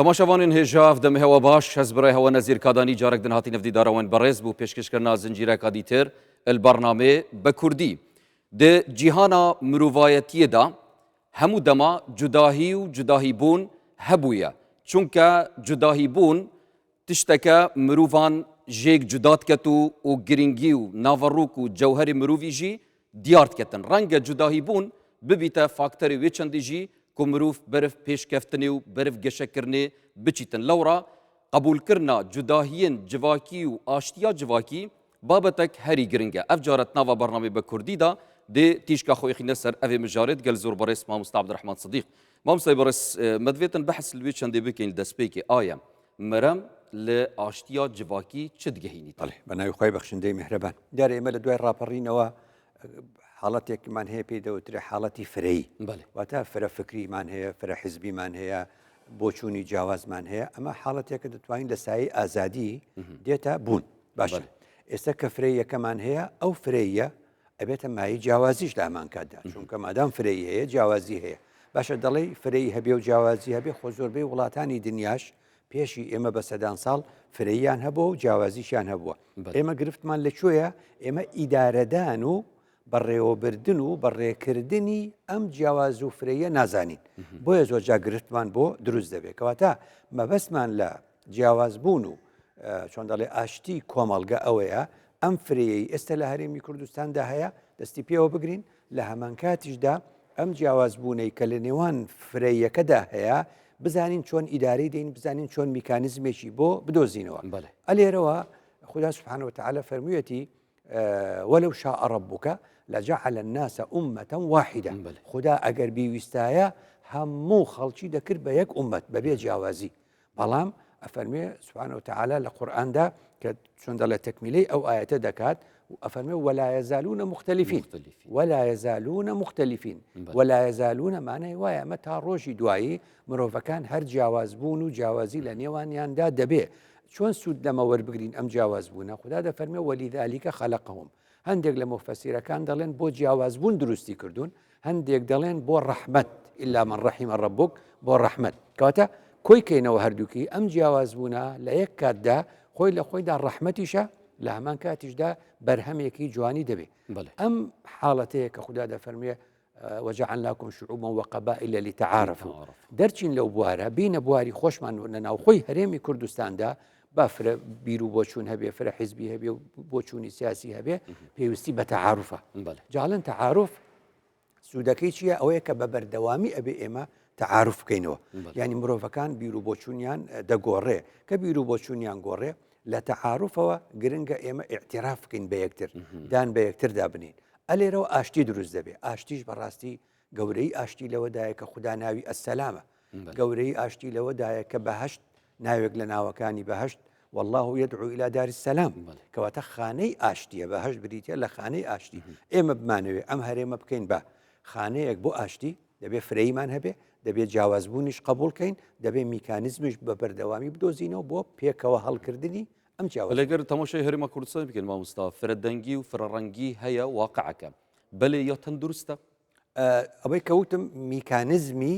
تەماشاوانên hêja ev demê hewa baş ez birayê hewa Nezîr Kadanî carek din hatî nivdî darawên berêz bû pêşkêşkirina zincîreka dîtir il bernamê bi Kurdî. Di cîhana mirovayetiyê de hemû dema cudahî û cudahîbûn hebûye. Çunke cudahîbûn Tişteke mirovan jêk cuda diket û û girîngî û naverok û cewherê mirovî jî diyar diketin. Renge cudahîbûn bibîte fakterê wê çendî jî ku mirov beriv pêşkeftinê û beriv geşekirinê biçîtin. Lewra qebûlkirina cudahiyên civakî û aştiya civakî babetek herî giring e. Ev care di nava bernameyê bi kurdî de dê tîşka xwe êxîne ser evê mijarê digel zorberêz mamosta Ebdurehman Sidîq. Mamostayê birêz me divêtin behs li wê çendê bikîn li destpêkê aye Mirem li aştiya civakî çi digehînî te? Belê, bi navê xwe yê bexşindeyê mihreban. Diyar e ême li dûyê raperînewe haletêkman heye pê dewtirê haletî fireyî. Belê. Wate fire fikrîman heye, fire hizbîman heye, boçûnî cawazman heye. Eme haletêke ditwanîn li sayê azadî dête bûn. Baş e. Êsta ke fireyîyekeman heye, ew fireyîye ئەبێتە مایەی جیاوازیش لە هەمان کاتدا چونکە مادام فرەیی هەیە جیاوازی هەیە باشە دەڵێی فرەیی هەبێ و جیاوازی هەبێ خۆ زۆربەی وڵاتانی دنیاش پێشی ئێمە بە سەدان ساڵ فرەییان هەبووە و جیاوازیشیان هەبووە ئێمە گرفتمان لە کوێیە ئێمە ئیدارەدان و بەڕێوەبردن و بەڕێکردنی ئەم جیاواز و فرەیە نازانین بۆیە زۆر جا گرفتمان بۆ دروست دەبێت کەواتە مەبەستمان لە جیاواز بوون و چۆن دەڵێ ئاشتی کۆمەڵگە ئەوەیە ئەم فرەیەی ئێستا لە هەرێمی کوردستاندا هەیە دەستی پێوە بگرین لە هەمانکاتیشدا ئەم جیاوازبوونەی کە لە نێوان فرەیەکەدا هەیە بزانین چۆن ئیدارەی دەین بزانین چۆن میکانیزمێکی بۆ بدۆزینەوە ئەلێرەوە خودا سبحانه وتعالى فەرموویەتی ولو شاء ربك لجعل الناس أمة واحدة خودا ئەگەر بیویستایە هەموو خەڵکی دەکرد بە یەک ئومەت بەبێ جیاوازی بەڵام ئەفەرموێ سبحانە وتعالی لە قورئاندا کە چۆن دەڵێ تەکمیلەی ئەو ئایەتە دەکات و ئەفەرموێ ولا يزالون مختلفين ولا يزالون مختلفين ولا يزالون مانای وایە ئەمە تا ڕۆژی دوایی مرۆڤەکان هەر جیاواز بوون و جیاوازی لە نێوانیاندا دەبێ چۆن سوود لەمە وەربگرین ئەم جیاواز بوونە خودا دەفەرمێ ولذلك خلقهم هەندێک لە موفەسیرەکان دەڵێن بۆ جیاوازبوون دروستی کردوون، هەندێک دەڵێن بۆ ڕەحمەت، الا من رحم ربک، بۆ ڕەحمەت. کەواتە کۆی کەینەوە هەردووکی، ئەم جیاوازبوونە لە یەک کاتدا خۆی لە خۆیدا ڕەحمەتیشە، لە هەمان کاتیشدا بەرهەمێکی جوانی دەبێ. ئەم حاڵەتەیە کە خودا دەفەرموێ وجعلناکم شعوبا وقبائل لتعارفوا دەرچین لەو بوارە بینە بواری خۆشمان لە ناوخۆی هەرێمی کوردستاندا با فرە بیر و بۆچوون هەبێ فرە حیزبی هەبێ و بۆچوونی سیاسی هەبێ پێویستی بە تەعاروفە جاڵن تەعاروف سوودەکەی چییە ئەوەیە کە بە بەردەوامی ئەبێ ئێمە تەعاروف بکەینەوە یعنی مرۆڤەکان بیر و بۆچوونیان دەگۆڕێ کە بیر و بۆچوونیان گۆڕێ لە تەعاروفەوە گرنگە ئێمە ئیعتراف بکەین بە یەکتر، دان بە یەکتردا بنێین. ئەلێرەوە ئاشتی دروست دەبێ. ئاشتیش بەڕاستی گەورەیی ئاشتی لەوەدایە کە خودا ناوی السلامە. گەورەیی ئاشتی لەوەدایە کە بەهەشت ناوێک لە ناوەکانی بەهەشت واللە یدعو الی دار السلام کەواتە خانەی ئاشتیە بەهەشت بریتە لە خانەی ئاشتی ئێمە بمانەوێ ئەم هەرێمە بکەین بە خانەیەک بۆ ئاشتی دەبێ فرەییمان هەبێ، دەبێ جیاوازبوونیش قەبووڵ کەین، دەبێ میکانیزمیش بە بەردەوامی بدۆزینەوە بۆ پێکەوە هەڵکردنی ئەم جیاوازبوونە. ئەگەر تەماشای هەرێما کوردستان بکەین مامۆستا، فرەدەنگی و فرەڕەنگی هەیە واقعەکە، بەلێ یا تەندروستە؟ ئەوەی کە وتم میکانیزمی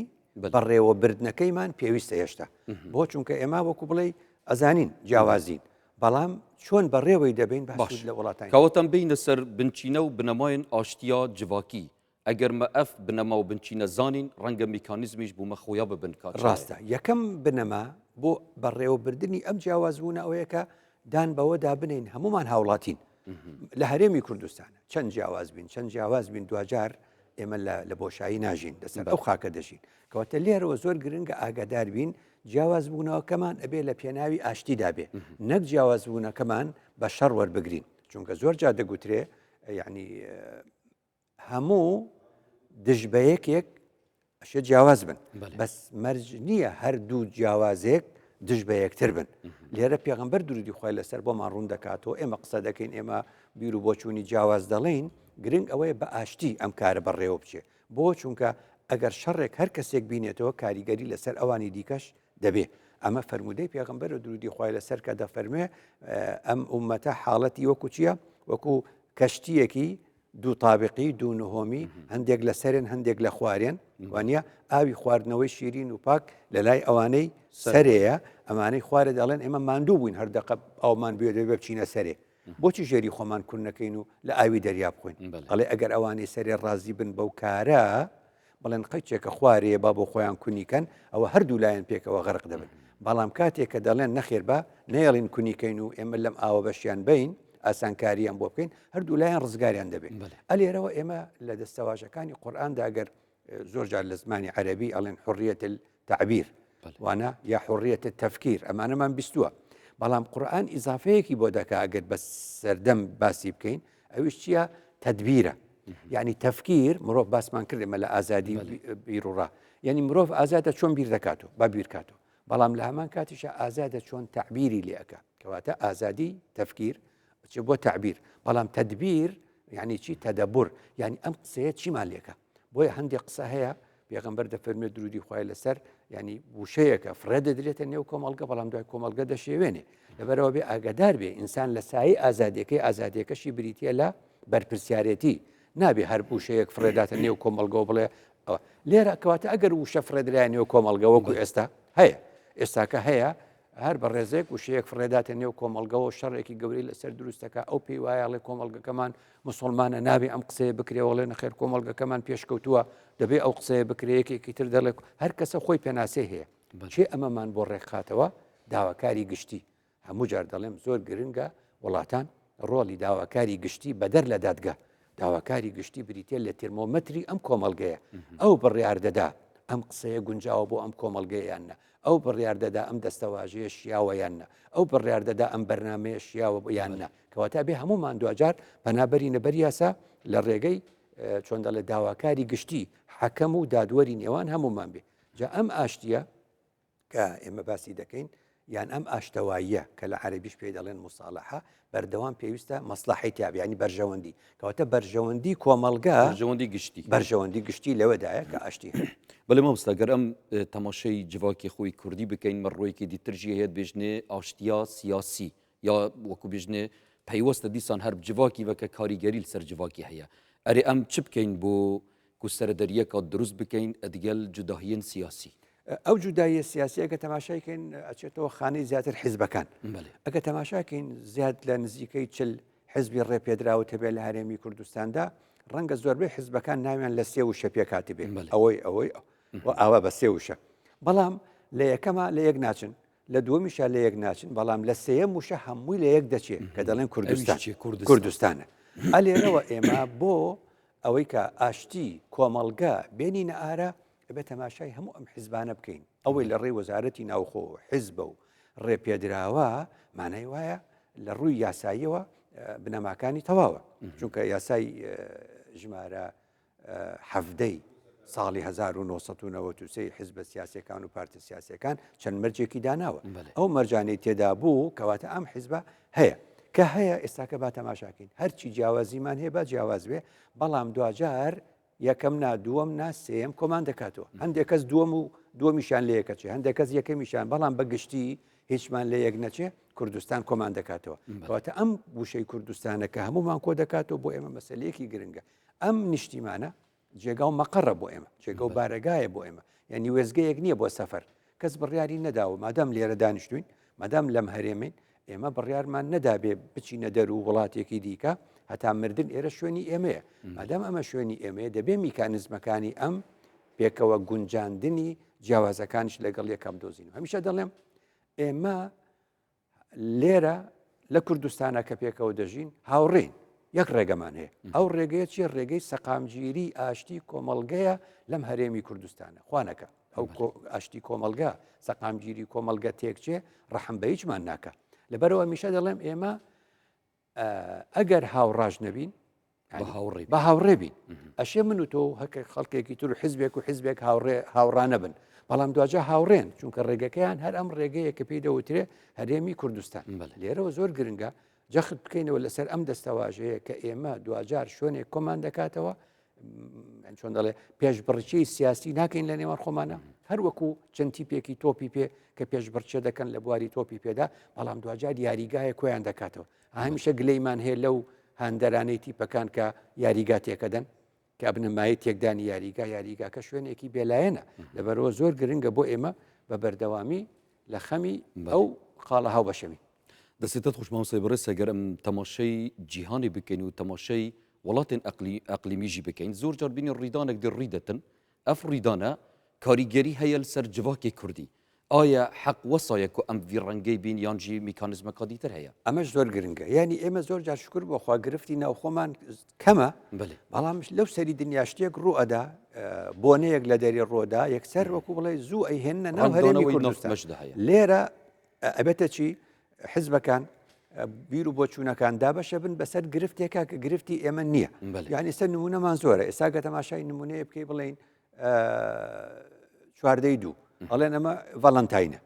بەڕێوەبردنەکەیمان پێویستە هێشتا، بۆ چونکە ئێمە وەکو بڵێی ئەزانین جیاوازین، بەڵام چۆن بەڕێوەی دەبەین باش لە وڵاتانی کەواتە بینە سەر بنچینە و بنەمایên ئاشتیا جڤاکی ئەگەر مە ئەف بنەما و بنچینە زانین، ڕەنگە میکانیزمیش بو مە خۆیا ببن کا چایە. ڕاستە. یەکەم بنەما بۆ بەڕێوەبردنی ئەم جیاوازبوونە ئەوەیە کە دان بەوەدا بنێین هەموومان هاوڵاتین لە هەرێمی کوردستان. چەند جیاواز بین، چەند جیاواز بین دواجار ئێمە لە بۆشایی ناژین، لەسەر ئەو خاکە دەژین. کەواتە لێرەوە زۆر گرنگە ئاگادار بین جیاوازبوونەوەکەمان ئەبێ لە پێناوی ئاشتیدا بێ، نەک جیاوازبوونەکەمان بە شەڕ وەربگرین. چونکە زۆر جار دەگوترێ یعنی هەموو دژ بە یەکێک ئەشێ جیاواز بن بەس مەرج نییە هەردوو جیاوازێک دژ بە یەکتر بن لێرە پێغمبەر درودی خی لەسەر بۆمان ڕوون دەکاتەوە ئێمە قسە دەکەین ئێمە بیر و بۆچوونی جیاواز دەڵێین گرنگ ئەوەیە بە ئاشتی ئەم کارە بەڕێوە بچێ بۆ چونکە ئەگەر شەڕێک هەر کەسێک بینێتەوە کاریگەری لەسەر ئەوانی دیکەش دەبێ ئەمە فەرموودەی پێغمبەر و درودی خوای لەسەر کە دەفەرموێ ئەم ئومەتە حاڵەتی وەکو چییە وەکو کەشتیەکی. دوو تابقی دوو نهۆمی هەندێک لە سەرێن هەندێک لە خوارێن وانە ئاوی خواردنەوەی شیرین و پاک لە لای ئەوانەی سەرەیە ئەمانەی خوارە دەڵێن ئێمە ماندوو بووین هەر دەقە ئەومان بێ دەبێ بچینە سەرێ بۆچی ژێری خۆمان کون نەکەین و لە ئاوی دەریا بخۆین ئەڵێ ئەگەر ئەوانەی سەرێ ڕازی بن بەو کارە بڵێن قەیچێکە خوارەیە با بۆ خۆیان کونی کەن ئەوە هەردوو لایەن پێکەوە غەرق دەبن بەڵام کاتێک کە دەڵێن نەخێر با نەیەڵین کونیکەین و ئێمە لەم ئاوە بەشیان بین ئاسانکاریان بۆ بکەین هەردوو لایەن ڕزگاریان دەبێت ئەلێرەوە ئێمە لە دەستەواژەکانی قورئاندا گەر زۆر جار لە زمانی عەربی ئەڵێن حڕیەت تعبیر وانە یا حڕیەت تەفکیر ئەمانەمان بیستووە بەڵام قورئان ئیزافەیەکی بۆ دەکا ئەگەر بە سەردەم باسی بکەین ئەویش چییە تدبیرە یعنی تەفکیر مرۆڤ باسمان کرد ئێمە لە ئازادی بیرڕا یعنی مرۆڤ ئازادە چۆن بیر دەکاتەوە با بیرکاتەوە بەڵام لە هەمان کاتیشە ئازادە چۆن تعبیری لێ ئەکا کەواتە ئازادی تەفکیر چ بۆ تعبیر بەڵام تدبیر یعنی چی تەدەبور یعنی ئەم قسەیە چیمان لێکە بۆیە هەندێک قسە هەیە پێغەمبەر دەفەرمێت درودی خوای لەسەر ینی وشەیەکە فڕێ دەدرێتە نێو کۆمەڵگە بەڵام دوای کۆمەڵگە دەشێوێنێ لەبەرەوە بێ ئاگادار بێ ئینسان لە سایی ئازادیەکەی ئازادیەکەشی بریتە لە بەرپرسیارەتی نابێ هەر وشەیەک فڕێداتە نێو کۆمەڵگەوە بڵێ ئەوە لێرە کەواتە ئەگەر وشە فڕێدرای نێو کۆمەڵگە وەکو ئێستا هەیە ئێستاکە هەیە هەر بەڕێزێک وشەیەک فڕێداتە نێو کۆمەڵگەوە شەڕێکی گەورەی لەسەر دروستەکە ئەو پێی وایە ئەڵێ کۆمەڵگەکەمان مسلمانە نابێ ئەم قسەیە بکرێ وەڵێ نەخێر کۆمەڵگەکەمان پێشکەوتووە دەبێ ئەو قسەیە بکرێ یەکێکی تر دەڵێ هەر کەسە خۆی پێناسەی هەیە چێ ئەمەمان بۆ ڕێکخاتەوە داواکاری گشتی هەموو جار دەڵێم زۆر گرنگە وڵاتان ڕۆڵی داواکاری گشتی بەدەر لە دادگا داواکاری گشتی بریتە لە ترمۆمەتری ئەم کۆمەڵگەیە ئەو بڕیار دەدا ئەم قسەیە گونجاوە بۆ ئەم کۆمەڵگەیە یان نە ئەو بڕیار دەدا ئەم دەستەواژەیە شیاوە یان نە ئەو بڕیار دەدا ئەم بەرنمەیە شیاوە یان نە کەواتە بێ هەمومان دواجار پەنابەرینە بەر یاسا لە ڕێگەی چۆن دەڵێ داواکاری گشتی حەکەم و دادوەری نێوان هەمومان بێ جا ئەم ئاشتیە کە ئێمە باسی دەکەین یان ئەم ئاشتەواییە کە لە عەربیش پێی دەڵێن مصالحە بەردەوام پێویستە مەسلحەی تیابێ ینی بەرژەوەندی کەواتە بەرژەوەندی کۆمەڵگە بەرژەوەندی گشتی بەرژەوەندی گشتی لەوەدایە کە ئاشتی هەیە. بەێ مامۆستا گەر ئەم تەماشەی جڤاکی خۆی کوردی بکەین مە ڕۆیەکی دیترژی هەیە بێژنێ ئاشتیا سیاسی یا وەکو بێژنێ پەیوەستە دیسان هەر جڤاکی وەکە کاریگەری لەسەر جڤاکی هەیە ئەرێ ئەم چ بکەین بۆ کو سەرەدەریەکە دروست بکەین ئەدگەل جوداهیەن سیاسی؟ ئەو جوداییە سیاسیە کە تەماشای کەین ئەچێتەوە خانەی زیاتر حیزبەکان ئەگە تەماشاکەین زیاد لە نزیکەی چل حزبی ڕێپێدراوت هەبێت لە هەرێمی کوردستاندا ڕەنگە زۆربەی حزبەکان ناویان لە سێ وشە پێکاتی بێ ئەوەی ئەوەی و ئاوا بە سێ وشە بەڵام لە یەکەمە لە یەک ناچن لە دووەمیشا لە یەک ناچن بەڵام لە سێیەم وشە هەمووی لە یەک دەچێت کە دەڵێن کوردستان کوردستانە ئەلێرەوە ئێمە بۆ ئەوەی کە ئاشتی کۆمەڵگە بێنینە ئارا ئەبێ تەماشای هەموو ئەم حزبانە بکەین ئەوەی لە ڕێی وەزارەتی ناوخۆ حزبە و ڕێپێدراوە مانای وایە لە ڕووی یاساییەوە بنەماکانی تەواوە چونکە یاسای ژمارە حەفدەی ساڵی 1993 حزبە سیاسەکان و پارتە سیاسەکان چەند مەرجێکی داناوە ئەو مەرجانەی تێدا بوو کەواتە ئەم حزبە هەیە کە هەیە ئێستاکە با تەماشاکەین هەرچی جیاوازیمان هەیە با جیاواز بێ بەڵام دواجار یەکەم نا دووەم نا سێیەم کۆمان دەکاتەوە هەندێک کەس دووەم و دووەمیشان لە یەکەچێ هەندێک کەس یەکەمیشان بەڵام بە گشتی هیچمان لە یەک نەچێ کوردستان کۆمان دەکاتەوە کەواتە ئەم وشەی کوردستانە کە هەمومان کۆ دەکاتەوە بۆ ئێمە مەسلەیەکی گرنگە ئەم نیشتیمانە جێگا و مەقەڕە بۆ ئێمە جێگە و بارەگایە بۆ ئێمە یعنی وێزگەیەک نییە بۆ سەفەر کەس بڕیاری نەداوە مادام لێرە دانیشتوین مادام لەم هەرێمین ئێمە بڕیارمان نەدابێ بچینە دەر و وڵاتێکی دیکە هەتا مردن ئێرە شوێنی ئێمەیە مادام ئەمە شوێنی ئێمەیە دەبێ میکانزمەکانی ئەم پێکەوە گونجاندنی جیاوازەکانیش لەگەڵ یەکەم دۆزین هەمیشە دەڵێم ئێمە لێرە لە کوردستانە کە پێکەوە دەژین هاوڕێین یەک ڕێگەمان هەیە ئەو ڕێگەیە چیە ڕێگەی سەقامگیری ئاشتی کۆمەڵگەیە لەم هەرێمی کوردستانە خوانەکە ئەو ئاشتی کۆمەڵگە سەقامگیری کۆمەڵگە تێکچێ ڕەحم بە هیچمان ناکە لەبەرەوە میشە دەڵێم ئێمە ئەگەر هاوڕاش نەبین بە هاوڕێ بین ئەشێ من و تۆ هەکە خەڵکێکی تر و حزبێک و حزبێک هاوڕێ هاوڕانە بن بەڵام دواجار هاوڕێن چونکە ڕێگەکەیان هەر ئەم ڕێگەیە کە پێی دەوترێ هەرێمی کوردستان لێرەوە زۆر گرنگە جەخت بکەینەوە لەسەر ئەم دەستەواژەیە کە ئێمە دواجار شوێنێک کۆمان دەکاتەوە چۆن دەڵێ پێشبڕکێی سیاسی ناکەین لە نێوان خۆمانە هەر وەکو چەند تیپێکی تۆپی پێ کە پێشبڕکێ دەکەن لە بواری تۆپی پێدا بەڵام دواجار یاریگایە کۆیان دەکاتەوە هەمیشە گلەیمان هەیە لەو هاندەرانەی تیپەکان کە یاریگا تێکەدەن کە ئەبنە مایەی تێکدانی یاریگا، یاریگاکە شوێنێکی بێلایەنە، لەبەرئەوە زۆر گرنگە بۆ ئێمە بە بەردەوامی لە خەمی ئەو خاڵە هاوبەشە بین. دەستت خۆش مامۆستای بەڕێز ئەگەر ئەم تەماشەی جیهانی بکەین و تەماشەی وڵاتێن ئەقلیمی ژی بکەین زۆر جار بینی ڕیدانێک دێ ڕیدەتن ئەف ڕیدانە کاریگەری هەیە لەسەر جڤاکی کوردی ئایا حەق وەسایە کو ئەم ڤی ڕەنگەی بین یان ژی میکانزمەکا دیتر هەیە؟ ئەمەش زۆر گرنگە یانی ئێمە زۆر جار شوکر بۆ خوا گرفتی ناوخۆمان کەمە بەلێ. بەڵام لەو سەری دنیا شتێک ڕوو ئەدا بۆنەیەک لە دەری ڕۆدا یەکسەر وەکو بڵێ زوو ئەیهێننە ناو هەرێمی ڕەنگدانەوەی ناو کوردستان مەشدا هەیە. لێرە ئەبێتە چی حزبەکان بیر و بۆچوونەکان دابەشە بن بەسەر گرفتێکا کە گرفتی ئێمە نییە بەلێ. یعنی ئێستا نمونەمان زۆرە ئێستا گە تەماشای نمونەیە بکەی بڵێین چواردەی دوو ئەڵێن ئەمە ڤالنتاینە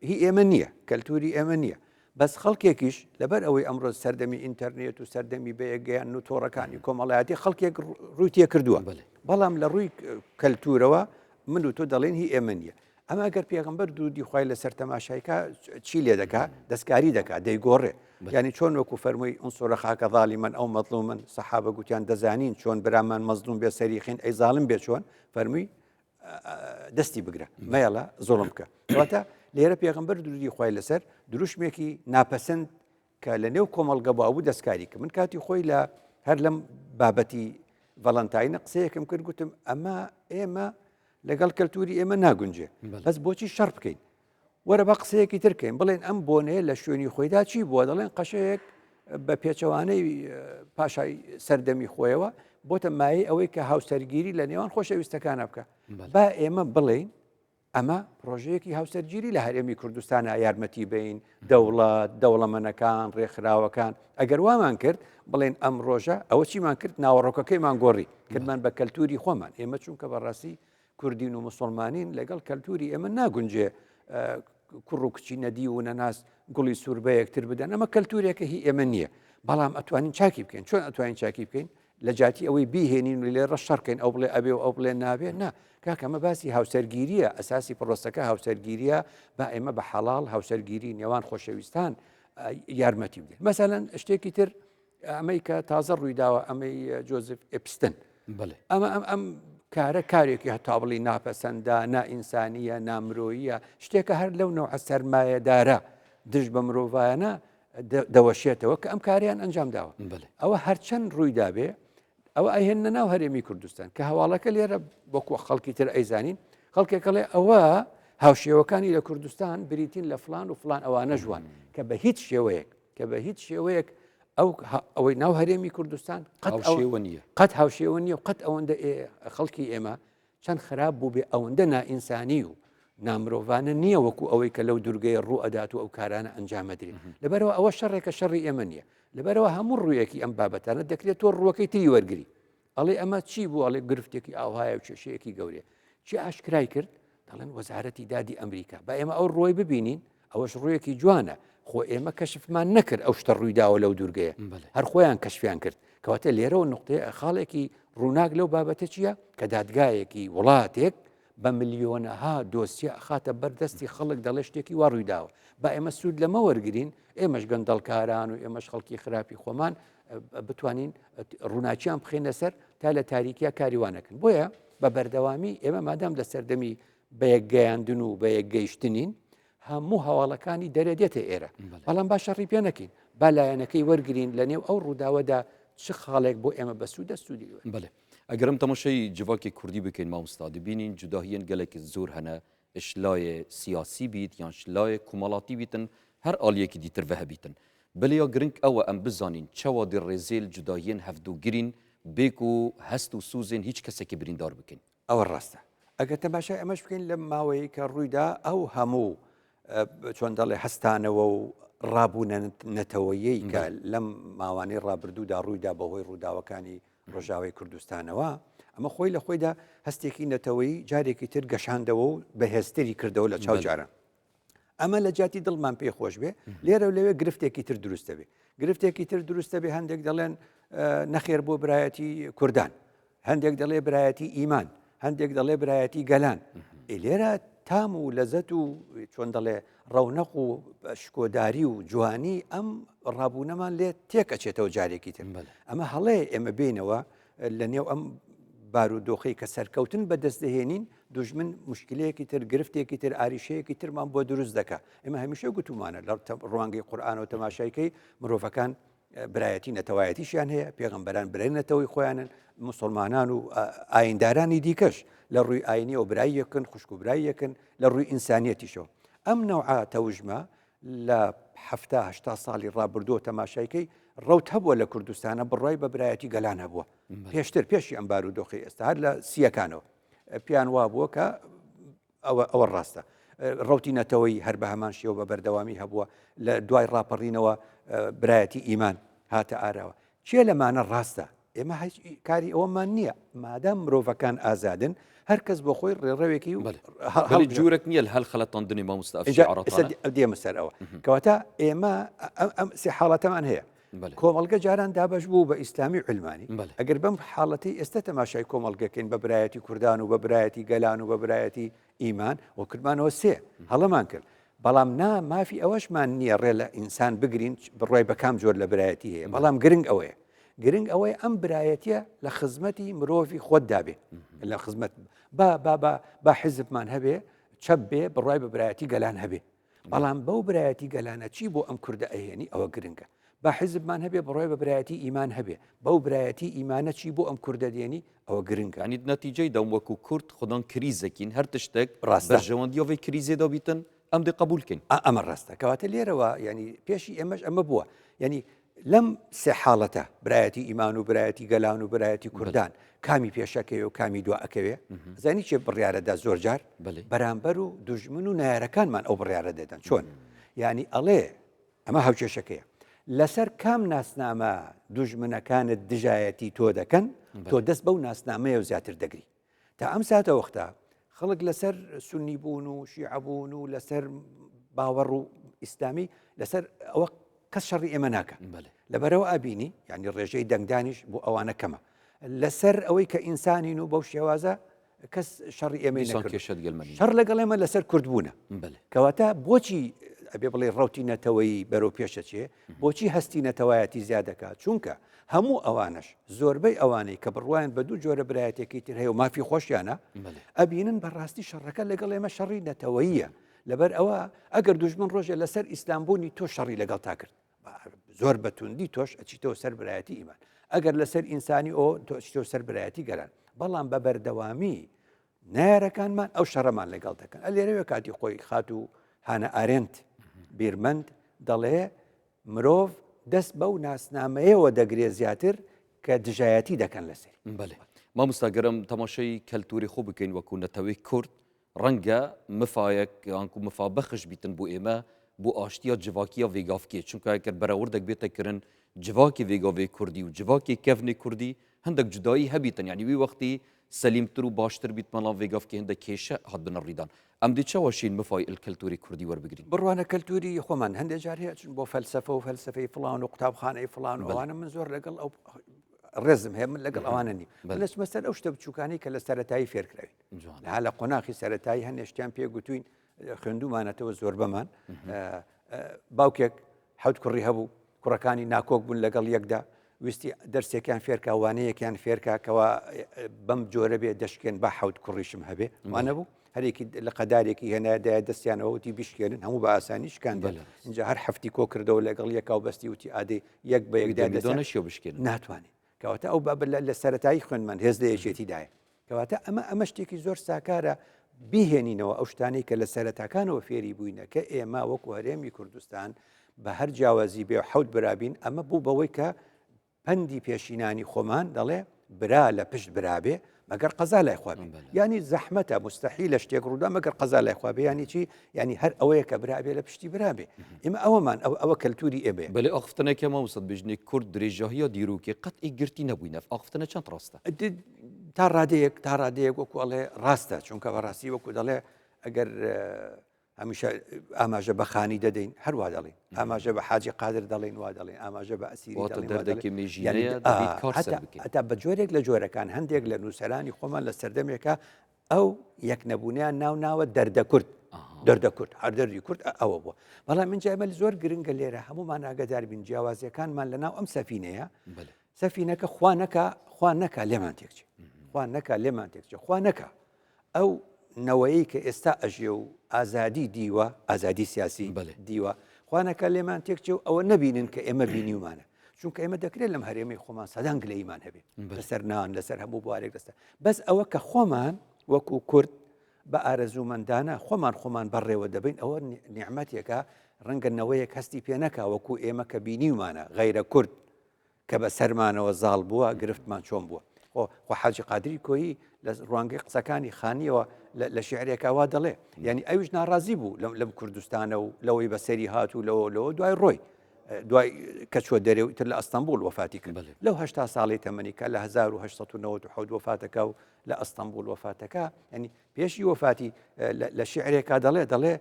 هی ئێمە نییە کەلتوری ئێمە نییە بەس خەڵکێکیش لەبەر ئەوەی ئەمڕۆ سەردەمی ئینتەرنێت و سەردەمی بەیەکگەیان و تۆڕەکانی کۆمەڵایەتی خەڵکێک ڕووی تێ کردووە بەڵام لە ڕووی کەلتورەوە من و تۆ دەڵێن هی ئێمە نییە ئەمە ئەگەر پێغمبەر درودی خوای لەسەر تەماشایکە چی لێ دەکا دەستکاری دەکا دەیگۆڕێ یعنی چۆن وەکو فەرمووی انصر اخاک ظالما او مظلوما سەحابە گوتیان دەزانین چۆن برامان مەزلوم بێ سەریخین ئەی زاڵم بێ چۆن فەرمووی دەستی بگرە مەیەڵە زۆڵم بکە واتە لێرە پێغمبەر درودی خوای لەسەر دروشمێکی ناپەسەند کە لە نێو کۆمەڵگە باوبوو دەستکاری کرد من کاتی خۆی لە هەر لەم بابەتی ڤەڵنتاینە قسەیەکم کرد گوتم ئەمە ئێمە لەگەڵ کەلتوری ئێمە ناگونجێ بەس بۆچی شەڕ بکەین وەرە بە قسەیەکی تر کەین بڵێن ئەم بۆنەیە لە شوێنی خۆیدا چی بووە دەڵێن قەشەیەک بە پێچەوانەی پاشای سەردەمی خۆیەوە بۆتە مایەی ئەوەی کە هاوسەرگیری لە نێوان خۆشەویستەکانە بکە با ئێمە بڵێین ئەمە پرۆژەیەکی هاوسەرگیری لە هەرێمی کوردستانە یارمەتی بین دەوڵەت دەوڵەمەنەکان ڕێکخراوەکان ئەگەر وامان کرد بڵێن ئەم ڕۆژە ئەوە چیمان کرد ناوەڕۆکەکەیمان گۆڕی کردمان بە کەلتوری خۆمان ئێمە چونکە بەڕاستی کوردین و مسلمانین لەگەڵ کەلتوری ئێمە ناگونجێ کوڕ و کچی نەدی و نەناس گوڵی سوور بە یەکتر بدەن ئەمە کەلتورێکە هی ئێمە نییە بەڵام ئەتوانین چاکی بکەین چۆن ئەتوانین چاکی بکەین لە جیاتی ئەوەی بیهێنین و لێرە شەڕکەین ئەو بڵێ ئەبێ و ئەو بڵێ نابێ نا کاکە ئەمە باسی هاوسەرگیریە ئەساسی پرۆسەکە هاوسەرگیریە با ئێمە بە حەڵاڵ هاوسەرگیری نێوان خۆشەویستان یارمەتی بدەین مەسەلەن شتێکی تر ئەمەی کە تازە ڕوویداوە ئەمەی جۆزف ئەپستن بڵێ ئەمە ئەم ئەم کارە کارێکی هەتا بڵی ناپەسەندە نائینسانیە نامرۆییە شتێکە هەر لەو نەوعە سەرمایەدارە دژ بە مرۆڤایانە دەوەشێتەوە کە ئەم کاریان ئەنجام داوە ئەوە هەرچەند ڕوویدابێ ئەوە ئەهێنە ناو هەرێمی کوردستان کە هەواڵەکە لێرە بۆکو خەڵکی تر ئەیزانین خەڵکێکڵێ ئەوە هاوشێوەکانی لە کوردستان بریتین لە فلان و فلان ئەوانە ژوان کە بە هیچ شێوەیەک کە بە هیچ شێوەیەک ئەو ئەوەی ناو هەرێمی کوردستان قەت شێوە نییە قەت هاوشێوە نییە و قەت ئەوەندە خەڵکی ئێمە چەند خراپ بووبێ ئەوەندە نائینسانی و نامرۆڤانە نییە وەکو ئەوەی کە لەو دورگەیە ڕوو ئەدات و ئەو کارانە ئەنجام ئەدرێن لەبەرەوە ئەوە شەڕێکە شەڕی ئێمە نییە لەبەرەوە هەموو ڕوویەکی ئەم بابەتانە دەکرێت تۆ ڕووەکەی تری وەرگری ئەڵێ ئەمە چی بوو ئەڵێ گرفتێکی ئاوهایە و کێشەیەکی گەورەیە چی ئاشکرای کرد دەڵێن وەزارەتی دادی ئەمریکا با ئێمە ئەو ڕۆی ببینین ئەوەش ڕوویەکی جوانە خۆ ئێمە کەشفمان نەکرد ئەو شتە ڕوویداوە لەو دوورگەیە هەر خۆیان کەشفیان کرد کەواتە لێرەوە نقطەیە خاڵێکی ڕووناک لەو بابەتە چییە کە دادگایەکی وڵاتێک بە ملیۆنەها دۆسیە ئەخاتە بەردەستی خەڵک دەڵێ شتێکی وا ڕوویداوە با ئێمە سوود لەمە وەرگین ئێمەش گەندەڵکاران و ئێمەش خەڵکی خراپی خۆمان بتوانین ڕووناکیان بخینە سەر تا لە تاریکیا کاریوانەکەن بۆیە بە بەردەوامی ئێمە مادام لە سەردەمی بەیەکگەیاندن و بەیەکگەیشتنین هەموو هەواڵەکانی دەرێ دێتە ئێرە بەڵام با شەڕی پێ نەکەین با لایەنەکەی وەرگین لە نێو ئەو ڕووداوەدا چ خاڵێک بۆ ئێمە بەسوودە سوودی بەێ ئەگەرم تەماشای جڤاکی کوردی بکەین مامۆستا دبینین جوداهیەن گەلێک زۆر هەنە شلایێ سیاسی بیت یان شلایێ کومەڵاتی بیتن هەر ئالیەکی دیتر ڤە هەبیتن بەلێ یا گرنگ ئەوە ئەم بزانین چەوا دی ڕێزێل جوداهیەن هەڤدو گرین بێ کو هەست و سوزێن هیچ کەسەکی بریندار بکەین. ئەوە ڕاستە. ئەگەر تەماشای ئەمەش بکەین لەم ماوەیەی کە ڕوویدا ئەو هەموو چۆن دەڵێ هەستانەوە و ڕابوونە نەتەوەیەی کە لەم ماوانەی ڕابردوودا ڕوویدا بەهۆی ڕووداوەکانی ڕۆژاوای کوردستانەوە ئەمە خۆی لە خۆیدا هەستێکی نەتەوەیی جارێکی تر گەشاندەوە و بەهێزتری کردەوە لە چاو جاران. ئەمە لە جیاتی دڵمان پێ خۆش بێ لێرە و لەوێ گرفتێکی تر دروستە بێ گرفتێکی تر دروستە بێ هەندێک دەڵێن نەخێر بۆ برایەتی کوردان هەندێک دەڵێ برایەتی ئیمان هەندێک دەڵێ برایەتی گەلان لێرە تام و لەزەت و چۆن دەڵێ ڕەونەق و شکۆداری و جوانی ئەم ڕابوونەمان لێ تێک ئەچێتەوە جارێکی تر ئەمە هەڵەیە ئێمە بینەوە لە نێو ئەم بارودۆخی کە سەرکەوتن بەدەست دەهێنین دوژمن مشکلەیەکی تر گرفتێکی تر ئاریشەیەکی ترمان بۆ دروست دەکا ئێمە هەمیشە گوتومانە لە ڕوانگەی قورآانەوە تەماشایکەی مرۆڤەکان برایەتی نەتەوایەتیشیان هەیە پێغەمبەران برای نەتەوەی خۆیانن مسلمانان و ئایندارانی دیکەش لە ڕووی ئاینی و برای یەکن خوشک و برای یەکن لە ڕووی ئینسانیەتیشەوە ئەم نەوعە تەوژمە لە هەفتا هەشتا ساڵی ڕابردووە تەماشایکەی ڕەوت هەبووە لە کوردستانە بڕای بە برایەتی گەلان هەبووە پێشتر پێشی ئەم بارودۆخی ئێستا هەر لە سیەکانەوە پێیان وابووە کە ئەوە ئەوە ڕاستە. ڕەوتی نەتەوەیی هەر بە هەمان شێوە بە بەردەوامی هەبووە، لە دوای ڕاپەڕینەوە برایەتی ئیمان هاتە ئاراوە. کێ لەمانە ڕاستە؟ ئێمە هیچ کاری ئەوەمان نییە. مادام مرۆڤەکان ئازادن، هەر کەس بۆ خۆی ڕێڕەوێکی و هەڵ جورێک نییە هەل خەلەتاندنی مامۆستا ئەفشی عەڕەتانە. دێمە سەر ئەوە. کەواتە ئێمە ئەم سێ حاڵەتەمان هەیە. کۆمەڵگە جاران دابەش بوو بە ئیسلامی و علمانی ئەگەر بەم حاڵەتی ئێستا تەماشای کۆمەڵگەکەین بە برایەتی کوردان و بە برایەتی گەلان و بە برایەتی ئیمان و کردمانەوە سێ هەڵەمان کرد بەڵام نا مافی ئەوەشمان نییە ڕێ لە ئینسان بگرین بڕای بە کام جۆر لە برایەتی هەیە بەڵام گرنگ ئەوەیە گرنگ ئەوەی ئەم برایەتیە لە خزمەتی مرۆڤی خۆت دابێ لە خزمەت با با با با حیزبمان هەبێ چەپ بێ بڕای بە برایەتی گەلان هەبێ بەڵام بەو برایەتی گەلانە چی بۆ ئەم کوردە ئەهێنی ئەوە گرنگە با حیزبمان هەبێ بڕای بە برایەتی ئیمان هەبێ بەو برایەتی ئیمانە چی بۆ ئەم کوردە دێنی ئەوە گرنگە ینی نەتیجەی دەم وەکو کورد خودان کریزەکین هەر تشتێک ڕاستە بەرژەوەندیەوەی کریزێ دابیتن ئەم دێ قبولکەین ئەمە ڕاستە کەواتە لێرەوە ینی پێشی ئێمەش ئەمە بووە ینی لەم سێ حاڵەتە، برایەتی ئیمان و برایەتی گەلان و برایەتی کوردان، کامی پێشەکەوێ و کامی دوا ئەکەوێ؟ زانی چێ بڕیارەدا زۆر جار بەرامبەر و دوژمن و نایارەکانمان ئەو بڕیارە دەدەن چۆن؟ یعنی ئەڵێ ئەمە هاوکێشەکەیە لەسەر کام ناسنامە دوژمنەکانت دژایەتی تۆ دەکەن تۆ دەست بەو ناسنامەیە و زیاتر دەگری تا ئەم ساتەوەختە خەڵک لەسەر سنی بوون و شیعە بوون و لەسەر باوەڕ و ئیسلامی لەسەر ئەوە کەس شەڕی ئێمە ناکە لەبەرەوە ئابینی یعنی ڕێژەی دەنگدانیش بۆ ئەوانە کەمە لەسەر ئەوەی کە ئینسانین و بەو شێوازە کەس شەڕی ئێمەی کێشت گەلمە شەڕ لەگەڵ ئێمە لەسەر کوردبوونە کەواتە بۆچی ئەبێ بڵێ ڕوتی نەتەوەی بەرەو پێشەچێ بۆچی هەستی نەتەوایەتی زیاد دەکات؟ چونکە هەموو ئەوانەش، زۆربەی ئەوانەی کە بڕوایان بە دوو جۆرە برایەتێکی تر هەیە و مافی خۆشیانە، ئەبینن بەڕاستی شەڕەکە لەگەڵ ئێمە شەڕی نەتەوەییە. لەبەر ئەوە ئەگەر دوژمن ڕۆژێ لەسەر ئیسلامبوونی تۆ شەڕی لەگەڵتا کرد، زۆر بە توندی تۆش ئەچیتەوە سەر برایەتی ئیمان. ئەگەر لەسەر ئینسانی ئۆ تۆ ئەچیتەوە سەر برایەتی گەلان. بەڵام بە بەردەوامی نەیارەکانمان ئەو شەڕەمان لەگەڵ دەکەن. ئەلێرەوێ کاتی خۆی خاتوو هانا ئارێنت بیرمەند دەڵێ مرۆڤ دەست بەو ناسنامەیەوە دەگرێ زیاتر کە دژایەتی دەکەن لەسەری. بەلێ مامۆستا گەر ئەم تەماشای کەلتوری خۆ بکەین وەکو نەتەوەی کورد ڕەنگە مفایەک یانکو مفا بەخش بیتن بۆ ئێمە بۆ ئاشتیا جڤاکییا ڤێگافکێ چونکە گەر بەراوردەک بێتە کرن جڤاکی ڤێگاڤێ کوردی و جڤاکی کەڤنێ کوردی هەندەک جودایی هەبیتن یانی وی وەختی سەلیمتر و باشتر بیت بەڵام ڤێگافکێ هەندەک کێشە هات بنە ڕیدان ئەم دێ چاوا شین مفای ال کەلتوری کوردی وەربگرین؟ بڕوانە کەلتوری خۆمان هەندێ جار هەیە چون بۆ فەلسەفە و فەلسەفەی فڵان و قوتابخانەی فڵان و ئەوانە من زۆر لەگەڵ ئەو ڕێزم هەیە من لەگەڵ ئەوانە نیم من دەچمە سەر ئەو شتە بچووکانەی کە لە سەرەتایی فێرکراوین ها لە قۆناخی سەرەتایی هەندێ شتیان پێ گوتوین خوێندومانەتەوە زۆربەمان باوکێک حەوت کوڕی هەبوو کوڕەکانی ناکۆک بوون لەگەڵ یەکدا ویستی دەرسێکیان فێرکا وانەیەکیان فێرکا کەوا بەم جۆرە بێ دەشکێن بە حەوت کوڕیشم هەبێ وانە بوو هەرێکی لە قەدارێکی هێنایدایە دەستیانەوە وتی بیشکێنن هەموو بە ئاسانی شکاند اینجا هەر حەفتی کۆ کردەوە لەگەڵ یەکا و بەستی وتی ئادەی یەک بە یەکدا دەستیانەشیۆ بشکێن ناتوانێت کەواتە ئەو بابە لە سەتایی خوێنمان هێز لە یەکێتیدایە کەواتە ئەمە ئەمە شتێکی زۆر ساکارە بیهێنینەوە ئەو شتانەی کە لە سەرەتاکانەوە فێری بووینە کە ئێمە وەکو هەرێمی کوردستان بە هەر جیاوازی بێ حەوت برابین ئەمە بوو بەوەی کە پەندی پێشینانی خۆمان دەڵێ برا لە پشت برابێ مەگەر قەزا لای خوا بێ یانی زەحمەتە مستحیلە شتێک ڕوودا مەگەر قەزا لای خوا بێ یانی چی یانی هەر ئەوەیە کە برا بێ لە پشتی برا بێ ئێمە ئەوەمان ئەو ئەوە کەلتوری ئێمەیە. بەلێ ئاخفتنەکە مامۆستا بژنی کورد درێژاهیا دیرۆکێ قەت ئێ گرتی نەبووینە ئەف ئاخفتنە چەند ڕاستە؟ تا ڕادەیەک تا ڕادەیەک وەکو ئەڵێ ڕاستە چونکە بەڕاستی وەکو دەڵێ ئەگەر هەمیشە ئاماژە بە خانی دەدەین هەر وا دەڵێن ئاماژە بە حاجی قادر دەڵێن وا دەڵێن ئاماژە بە ئەسیری دەردێکی مێژینەیە هەتا بە جۆرێک لە جۆرەکان هەندێک لە نووسەرانی خۆمان لە سەردەمێکە. ئەو یەک نەبوونیان ناو ناوە دەردە کورد دەردە کورد هەر دەردی کورد ئەوە بووە بەڵام من جایمە زۆر گرنگە لێرە هەمومان ئاگدار بین جیاوازیەکانمان لە ناو ئەم سەفینەیە سەفینەکە خوا نەکا خوا نەکا لێمان تێکچێ خوا نەکا لێمان تێکچێ خوا نەکا ئەو نەوەیەی کە ئێستا ئەژێ و ئازادی دیوە ئازادی سیاسی دیوە خوا نەکا لێمان تێکچێ و ئەوە نەبینن کە ئێمە بینیومانە چونکە ئێمە دەکرێت لەم هەرێمەی خۆمان سەدان گلەیمان هەبێ لەسەر نان لەسەر هەموو بوارێک دەستە بەس ئەوە کە خۆمان وەکو کورد بە ئارەزوومەندانە خۆمان خۆمان بەڕێوە دەبین ئەوە نیعمەتێکە ڕەنگە نەوەیەک هەستی پێ نەکا وەکو ئێمە کە بینیومانە غەیرە کورد کە بە سەرمانەوە زاڵ بووە گرفتمان چۆن بووە خۆ خۆ حاجی قادری کۆیی لە ڕوانگەی قسەکانی خانیەوە لە شعرێکا وا دەڵێ یعنی ئەویش ناڕازی بوو لەم لەم کوردستانە و لەوەی بەسەری هات و لەوە لەوە دوای ڕۆی دوای کە چوە دەرێ و ئیتر لە ئەستەنبوڵ وەفاتی کرد لەو هەشتا ساڵی تەمەنی کە لە 1997 وەفاتەکە و لە ئەستەنبوڵ وەفاتەکە ینی پێشی وەفاتی لە شعرێکا دەڵێ دەڵێ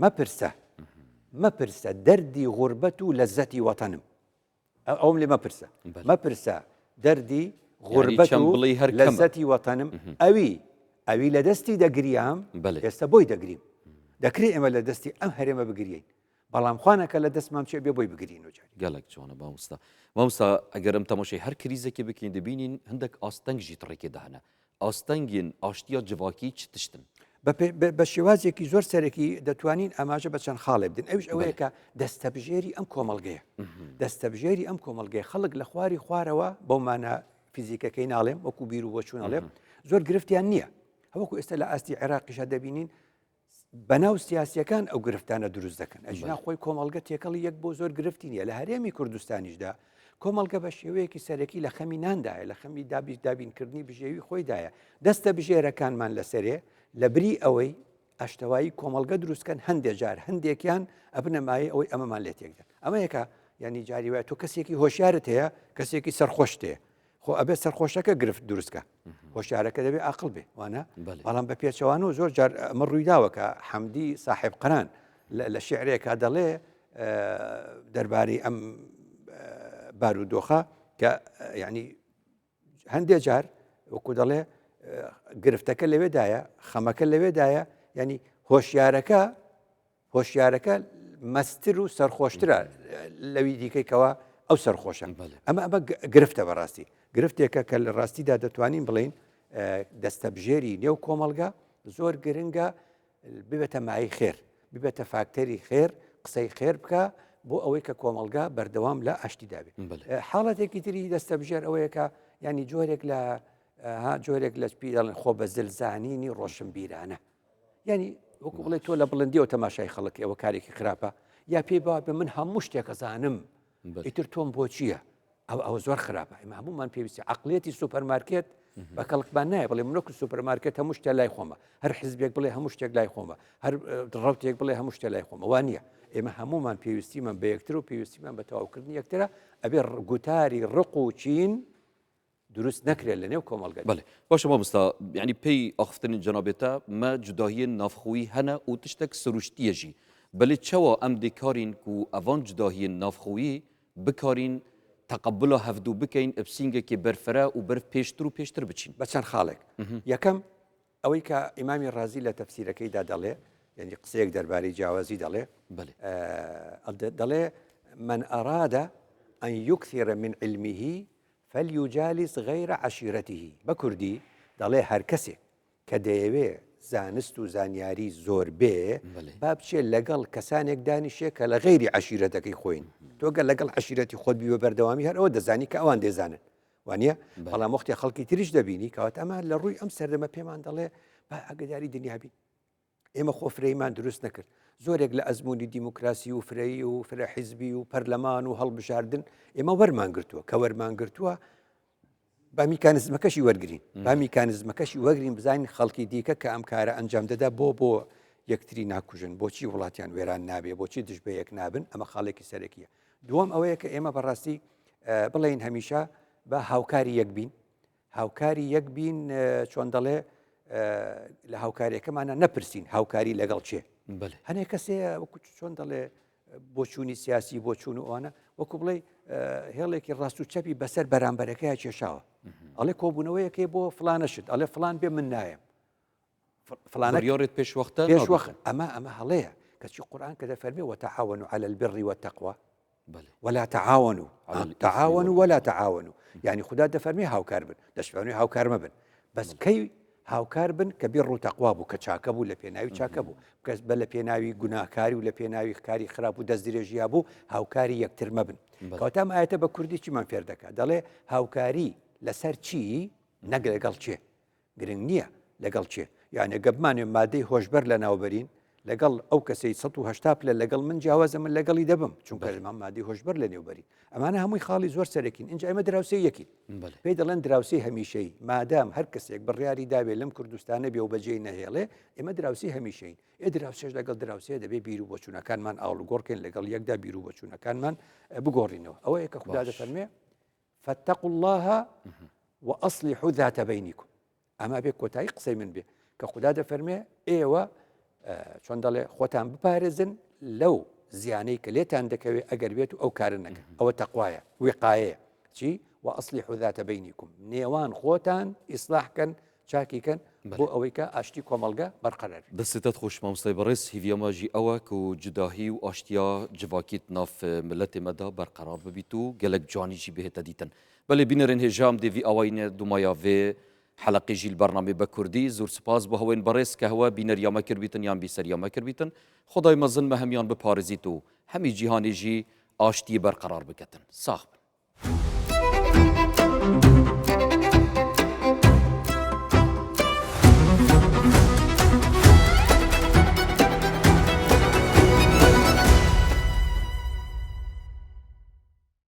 مەپرسە مەپرسە دەردی غوربەت و لەزەتی وەتەنم ئەوم لێ مەپرسە مەپرسە دەردی غوربەت و بڵێ هەر لەزەتی وەتەنم ئەوی ئەوی لە دەستی دەگریام ئێستا بۆی دەگریم دەکرێت ئێمە لە دەستی ئەم هەرێمە بگرین بەڵام خوانەکە لە دەستمان چێ بێ بۆی بگرین و جاری. گەلەک جوانە مامۆستا. مامۆستا ئەگەر ئەم تەماشای هەر کریزێکی بکەین دەبینین هەندێک ئاستەنگ ژی تڕێکێ هەنە. ئاستەنگین ئاشتیا جڤاکی چ تشتن؟ بە شێوازێکی زۆر سەرەکی دەتوانین ئاماژە بە چەند خاڵێ بدەین ئەوش ئەوەیە کە دەستەبژێری ئەم کۆمەڵگەیە دەستەبژێری ئەم کۆمەڵگەی خەڵک لە خواری خوارەوە بەو مانا فیزیکەکەی ناڵێم وەکو بیر و بۆچوون ئەڵێم زۆر گرفتیان نییە هەوەکو ئێستا لە ئاستی عێراقیشە دەبینین بەناو سیاسیەکان ئەو گرفتانە دروست دەکەن ئەژنا خۆی کۆمەڵگە تێکەڵی یەک بۆ زۆر گرفتی نیە لە هەرێمی کوردستانیشدا کۆمەڵگە بە شێوەیەکی سەرەکی لە خەمی ناندایە لە خەمی دابیش دابینکردنی بژێوی خۆیدایە دەستە بژێرەکانمان لەسەرێ لە بری ئەوەی ئاشتەوایی کۆمەڵگە دروستکەن هەندێک جار هەندێکیان ئەبنە مایە ئەوەی ئەمەمان لێ تێکدەن ئەمە یەکە ینی جاری وایە تۆ کەسێکی هۆشیارت هەیە کەسێکی سەرخۆشت هەیە خۆ ئەبێ سەرخۆشەکە گرفت دروستکە هۆشیارەکە دەبێ ئاقل بێ وانە بەڵام بە پێچەوانە و زۆر جار ئەمە ڕوویداوە کە حەمدی ساحێب قران لە شعرێکا دەڵێ دەربارەی ئەم بارودۆخە کە یعنی هەندێک جار وەکو دەڵێ گرفتەکە لەوێدایە خەمەکە لەوێدایە ینی هۆشیارەکە هۆشیارەکە مەستر و سەرخۆشترە لەوی دیکەی کەوا ئەو سەرخۆشە ئەمە ئەمە گرفتە بەڕاستی گرفتێکە کە لە ڕاستیدا دەتوانین بڵین دەستەبژێری نێو کۆمەڵگا زۆر گرنگە ببێتە مای خێر ببێتە فاکتەری خێر قسەی خێر بکە بۆ ئەوەی کە کۆمەڵگا بەردەوام لە ئاشتیدا بێت حاڵەتێکی تری دەستەبژێر ئەوەیە کە ینی جۆرێک لە جۆرێک لە پی دەڵێن خۆ بە زلزانینی ڕۆشنبیرانە یعنی وەکو بڵێ تۆ لە بڵندیەوە تەماشای خەڵک ئەوە کارێکی خراپە یا پێی با بە من هەموو شتێکە زانم ئیتر تۆم بۆ چییە؟ ئەو ئەوە زۆر خراپە ئێمە هەمومان پێویستی عقلێتی سوپەرمارکێت بە کەڵکمان نایە بڵێ منۆک سوپەرمارکێت هەموو شتێ لای خۆمە هەر حزبێک بڵێ هەموو شتێک لای خۆمە هەر ڕوتێک بڵێ هەموو شتێ لای خۆمە وان نییە ئێمە هەمومان پێویستیمان بە یەکتر و پێویستیمان بە تەواوکردنی یەکترە ئەبێ گوتاری ڕق و چین دروست نەکرێت لە نێو کۆمەڵگە. بەڵێ باشە مامۆستا یعنی پێی ئاخفتنên جەنابê te me cudahiyên navxweyî hene û tiştek sirûştî ye jî. Belê çawa em dê karîn ku evan cudahiyên navxweyî bikarîn teqebula hevdû bikeyn bi sîngekê berfireh û berf pêştir û pêştir biçîn? بە چەند خاڵێک. یەکەم، ئەوەی کە ئیمامی ڕازی لە تەفسیرەکەیدا دەڵێ، یعنی قسەیەک دەربارەی جیاوازی دەڵێ، دەڵێ من أراد أن يكثر من علمه فلیجالس غیر عشیرته، بە کوردی دەڵێ هەرکەسێک کە دەیەوێ زانست و زانیاری زۆر بێ با بچێ لەگەڵ کەسانێک دانیشێ کە لە غەیری عەشیرەتەکەی خۆین. تۆ گەر لەگەڵ عەشیرەتی خۆت بی بە بەردەوامی هەر ئەوە دەزانی کە ئەوان دەیزانن. وانە بەڵام وەختێ خەڵکی تریش دەبینی کەواتە ئەمە لە ڕووی ئەم سەردەمە پێمان دەڵێ با ئاگداری دنیا بین. ئێمە خۆ فرەیمان دروست نەکرد. زۆرێک لە ئەزموونی دیموکراسی و فرەیی و فرە حیزبی و پەرلەمان و هەڵبژاردن ئێمە وەرمان گرتووە کە وەرمان گرتووە با میکانزمەکەشی وەرگین با میکانزمەکەشی وەگرین بزانین خەڵکی دیکە کە ئەم کارە ئەنجام دەدا بۆ بۆ یەکتری ناکوژن بۆچی وڵاتیان وێران نابێ بۆچی دژ بە یەک نابن ئەمە خاڵێکی سەرەکیە دووەم ئەوەیە کە ئێمە بەڕاستی بڵێین هەمیشە بە هاوکاری یەک بین هاوکاری یەک بین چۆن دەڵێ لە هاوکاریەکەمانە نەپرسین هاوکاری لەگەڵ چێ هەنێک کەسێ وەکو چۆن دەڵێ بۆچوونی سیاسی بۆچوون و ئەوانە وەکو بڵێ هێڵێکی ڕاست و چەپی بەسەر بەرامبەرەکەی کێشاوە ئەڵێ کۆبوونەوەیەکەی بۆ فلانەشت ئەڵێ فلان بێ من نایەم. فلانە بڕیارێت پێش وەختە پێش وەخت ئەمە ئەمە هەڵەیە کەچی قورآن کە دەفەرمێ وتعاونوا على البر والتقوى ولا تعاونوا تعاونوا ولا تعاونوا یعنی خدا دەفەرمی هاوکار بن دەشفەرمی هاوکار مەبن بەس کەی هاوکار بن کە بیر و تەقوا بوو کە چاکە بوو لە پێناوی چاکە بوو کەس بە لە پێناوی گوناهکاری و لە پێناوی کاری خراپ و دەست درێژیا بوو هاوکاری یەکتر مەبن کەوتام ئاەتە بە کوردی چیمان فێر دەکات دەڵێ هاوکاری لەسەر چی نەک لەگەڵ چێ گرنگ نییە لەگەڵ کێ یانە گە بمانێ مادەی هۆشبەر لەناوبەرین لەگەڵ ئەو کەسەی 180 پلە لەگەڵ من جیاوازە من لەگەڵی دەبم چونکە لەمان مادەی هۆشبەر لە نێوبەری ئەمانە هەمووی خاڵی زۆر سەرەکین اینجا ئێمە دراوسێ یەکین پێی دەڵێن دراوسی هەمیشەی مادام هەر کەسێک بڕیاری داوێ لەم کوردستانە بێ و بەجێی نەهێڵێ ئێمە دراوسی هەمیشەین ئێ دراوسێش لەگەڵ دراوسێ دەبێ بیر و بۆچوونەکانمان ئاڵوگۆڕکەین لەگەڵ یەکدا بیر و بۆچوونەکانمان بگۆڕینەوە ئەوەیە کە خودا دەفەرمێ فاتقوا اللە وأصلحوا ذات بینکم ئەمە بێ کۆتایی قسەی من بێ کە خودا دەفەرمێ ئێوە چۆن دەڵێ خۆتان بپارێزن لەو زیانەی کە لێتان دەکەوێت ئەگەر بێت و ئەو کارە نەکەن ئەوە تەقوایە وقایەیە چی وأصلحوا ذات بینکم نێوان خۆتان ئیسلاحکەن چاکی کەن بۆ ئەوەی کە ئاشتی کۆمەڵگە بەرقەرار بێت. دەستت خۆش مامۆستای بەڕێز هیڤیا مە ژی ئەوە کو جوداهی و ئاشتیا جڤاکیت ناف ملەتێ مە دا بەرقەرار ببیت و گەلەک جوانی ژی بهێتە دیتن. بەلێ بینەرێن هێژا ئەم دێ ڤی ئاوایی نە دومایا ڤێ حەلەقێ ژی لبەرنامێ بە کوردی. زور سپاس بۆ هەوەێن بەڕێز کە هەوە بینەریا مە کربیتن یان بیسەریا مە کربیتن. خودای مەزن مە هەمیان بپارێزیت و هەمی جیهانێ ژی ئاشتیێ بەرقەرار بکەتن. ساغ بن.